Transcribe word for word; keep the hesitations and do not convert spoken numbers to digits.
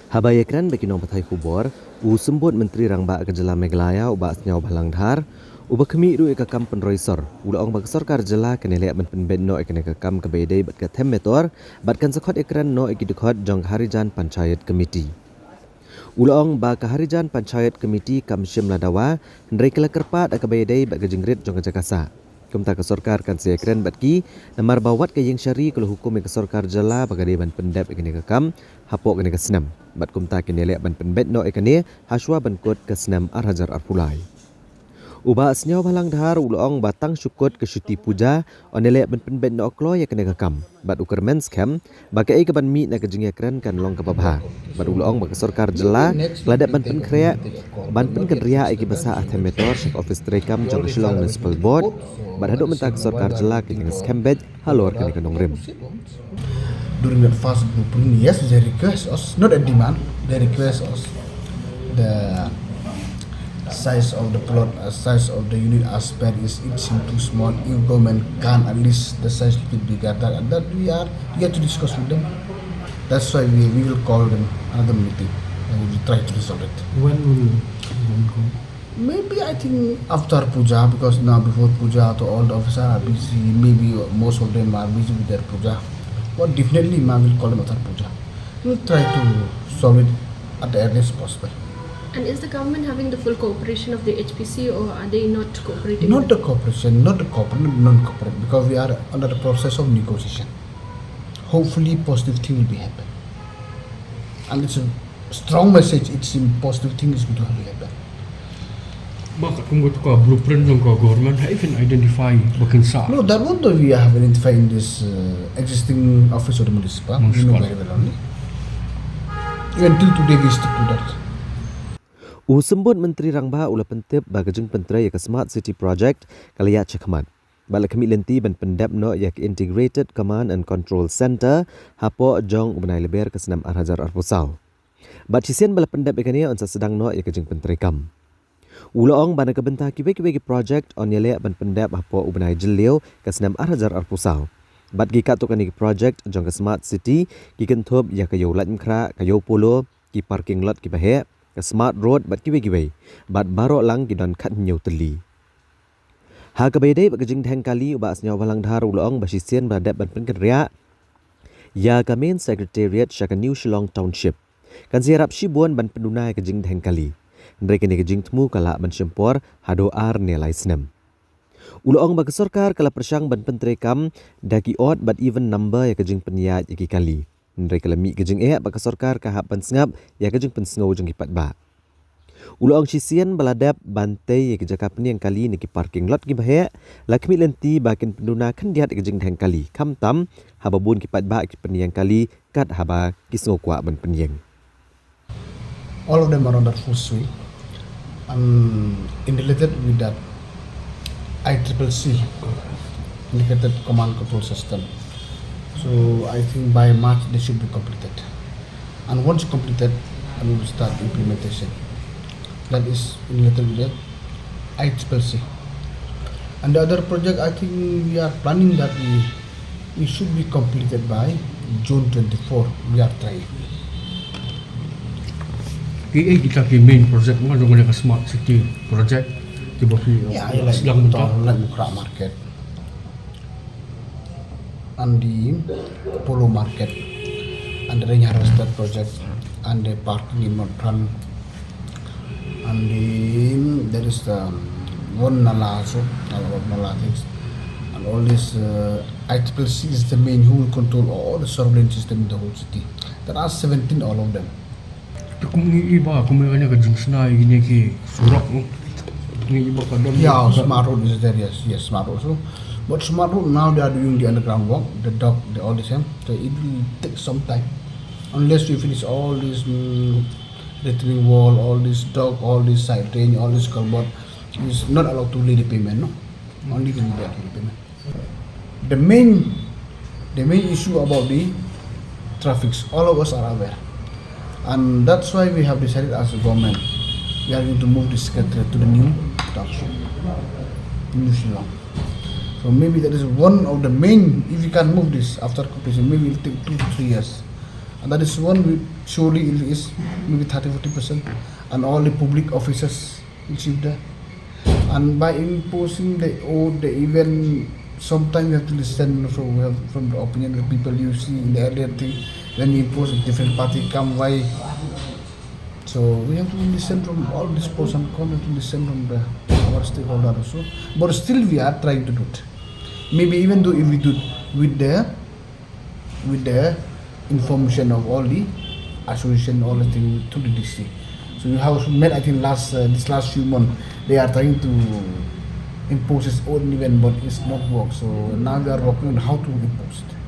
Haba ïakren bad ki nongpathai khubor, u Symbud Myntri Rangbah ka jylla Meghalaya, u Bah Sniawbhalang Dhar, uba khmih ruh ïa ka kam pynroi sor, u la ong ba ka sorkar jylla kan ïaleh ban pynbeit noh ïa kane ka kam kaba ïadei bad ka them metor, bad kan sa khot ïakren noh ïa ki dkhot jong ka Harijan Panchayat Committee. U la ong ba ka Harijan Panchayat Committee kam shym la dawa, hynrei ki la kyrpad ha kaba ïadei bad ka jingrit jong ka jaka sah. Kumta ka sorkar kan sa ïakren bad ki, namar ba wat ka Ïing Shari ka la hukum ïa ka sorkar jylla ba ka dei ban pyndep ïa kane ka kam hapoh kane ka snem. Bad kumta kin ïaleh ban pynbeit noh ïa kane hashwa ban kut ka snem ar hajar arphew lai. U Bah Sniawbhalang Dhar u la ong ba tang shu kut ka Chuti Puja yn ïaleh ban pynbeit noh kloi ïa kane ka kam. Bad u kyrmen skhem ba kaei kaban mih na ka jingïakren kan long kaba bha. Bad u la ong ba ka sorkar jylla ka la dep ban pynkhreh, ban pynkynriah ïa kiba sah ha them metor sha ka ophis treikam jong ka Shillong Municipal Board. Bad haduh mynta ka sorkar jylla ka dang skhem beit halor kane ka nongrim. During that first blueprint, yes, they request us, not a demand, they request us the size of the plot, uh, size of the unit as per is, it seem too small. If government can at least the size little bigger, that, that we are yet to discuss with them. That's why we, we will call them another meeting and we will try to resolve it. When will you go? Maybe I think after puja, because now before puja, to all the officers are busy. Maybe most of them are busy with their puja. But definitely, I will call them after puja. We'll try to solve it at the earliest possible. And is the government having the full cooperation of the H P C, or are they not cooperating? Not the cooperation, not the cooper-, not non-cooperate, because we are under the process of negotiation. Hopefully, positive thing will be happen. And it's a strong message, it seems positive thing is going to happen. Ba katkum ka blueprint jong ka government, ha phi identify ba kin sah? No, that one though we have identified in this, uh, existing office of the municipal. We know very well only. Even till today we stick to that. U Symbud Myntri Rangbah u la pyntip ba ka jingpyntrei ïa ka Smart City Project ka la ïaid shakhmat. Bad la khmih lynti ban pyndep noh ïa ka Integrated Command and Control Centre hapoh jong u bnai Lber ka snem ar hajar arphew saw. Bad shisien ba la pyndep ïa kane yn sa sdang noh ïa ka jingpyntreikam. U la ong ba na ka bynta kiwei kiwei ki project yn ïaleh ban pyndep hapoh u bnai Jylliew ka snem ar hajar arphew saw. Bad ki katto katne ki project jong ka Smart City ki kynthup ïa ka Ïew Laitumkhrah, ka Ïew Polo, ki parking lot kiba heh, ka Smart Road bad kiwei kiwei. Bad baroh lang ki don khathynñiew tylli. Ha kaba ïadei bad ka jingdheng kali, u Bah Sniawbhalang Dhar u la ong ba shisien ba la dep ban pynkynriah ïa ka main secretariat sha ka New Shillong Township, kan sa ïarap shibun ban pynduna ïa ka jingdheng kali. Hynrei kane ka jingthmu ka lah ban shim por haduh ar ne lai snem. U la ong ba ka sorkar ka la pyrshang ban pyntreikam da ki odd bad even number ïa ka jingpynïaid ïa ki kali. Hynrei ka la mih ka jingeh ba ka sorkar ka hap ban sngap ïa ka jingpynsngew jong ki paidbah. U la ong shisien ba la dep ban tei ïa ki jaka pynïeng kali ne ki parking lot kiba heh, la khmih lynti ba kin pynduna khyndiat ïa ka jingdheng kali, khamtam haba bun ki paidbah ki pynïeng kali kat haba ki sngew kwah ban pynïeng. All of them are under full swing. And in related with that, I triple C, Integrated Command Control System. So I think by March they should be completed. And once completed, and we will start implementation. That is in related with that I triple C. And the other project, I think we are planning that we It should be completed by June twenty-four. We are trying. Ki, eh, kita ki main project mo jong ka Smart City project. Ki ba ki, yeah, eh, like, sedang to, like Mukrah Market and the Polo Market and the rain harvester project and the parking in Motphran. And then there is the, um, one nala also, a lot of nala things. And all this, uh, I triple C is the main who will control all the surveillance system in the whole city. There are seventeen, all of them. Te kum ngi i ba, kum ngi ka jingsna ïa kine ki surok, no? Ngi i ba ka don. Yeah, Smart Road is there, yes, yes, Smart Road. So, but Smart Road now they are doing the underground work, the dock, the, all the same. So it will take some time. Unless we finish all this, mm, retaining wall, all this dock, all this side drain, all this culvert, is not allowed to lay the pavement, no? Only can be allowed to lay the pavement. The main, the main issue about the traffics, all of us are aware. And that's why we have decided as a government, we are going to move the secretariat to the new township, New Shillong. So maybe that is one of the main, if we can move this after completion, maybe it will take two to three years. And that is one we surely it is maybe thirty, forty percent. And all the public officers will shift there. And by imposing the oath, the even sometimes we have to listen also we have from the opinion of people you see in the earlier thing when we impose a different party come why. So we have to listen from all these pros and cons, we have to listen from the our stakeholder also. But still we are trying to do it. Maybe even though if we do it with the with the information of all the association, all the thing through the D C. So you have met, I think, last uh, this last few months they are trying to impose its own event, but it's not work. So now we are working on how to impose it.